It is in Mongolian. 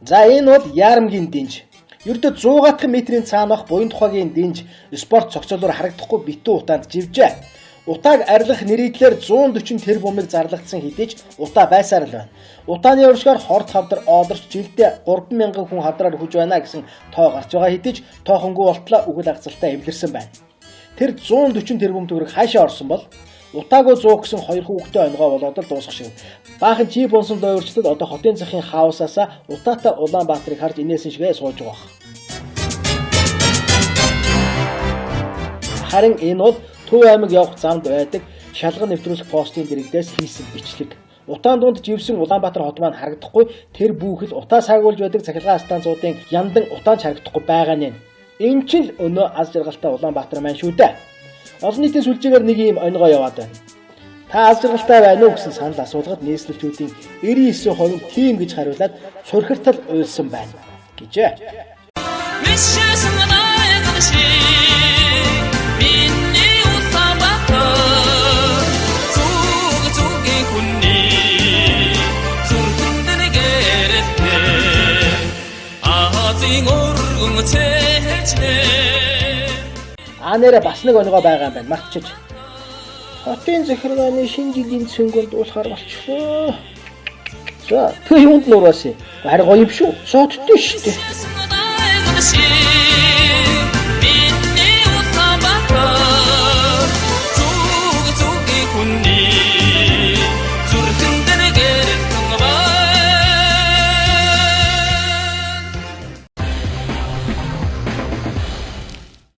За, энэ бол Яармгийн дэнж. Ердөө 100 метрийн цаанах буян тухайгийн дэнж спорт цогцолоор харагдахгүй битүү утаанд живжээ. Утааг арилгах нэрийдлэр 140 тэрбумыг зарлагдсан хэдий ч утаа байсаар л байна. Утааны уршгаар хорт хавдар оолорч жилдээ 3000 хүн хавдраар хэж байна гэсэн тоо гарч байгаа хэдий ч тоохонгүй болтлоо үгэл агцалтай эвлэрсэн байна. Тэр 140 тэрбум төгрөг хаашаа орсон бол? Утаагүй 100 гэсэн хоёр хүүхдээ онгой болоод л дуусах шиг. Баахан чи бунсан луйварчлал одоо хотын захын хаусаасаа утаатай Улаанбаатарыг харж инээсэн шигээ сууж байгаа. Харин энэ бол Төв аймаг явах замд байдаг шалган нэвтрүүлэх постын дэрэгдээс хийсэн бичлэг. Утаан дунд живсэн Улаанбаатар хот маань харагдахгүй, тэр бүхэл утаа саагуулж байдаг цахилгаан станцуудын яндан утаан ч харагдахгүй байгаа нэ. Энэ ч л өнөө аз жаргалтай Улаанбаатар маань шүү дээ. Олон нийтийн сүлжээгээр нэг юм онгой яваад байна. Та аз жаргалтай байна уу гэсэн санал асуулгад нийслэлчүүдийн 99% тийм гэж хариулаад цурхиртал уйлсан байна гэжээ. Мэдшсэн дайган шиг миний Улаанбаатар зүг зүгийн хүний зүрхэнд гэрэлтнэ Азийн өргөн цээжнэ. А нэрэ бас нэг онгой байгаа юм байна мартчих. Хотын захиргааны шинэ жилийн цэнгүүнд дуулахаар болчихлоо. За, тэгээ юунд нуурвас юм? Харин гоё юм шүү. Содтой шүү дээ. Мэдшсэн дайган шиг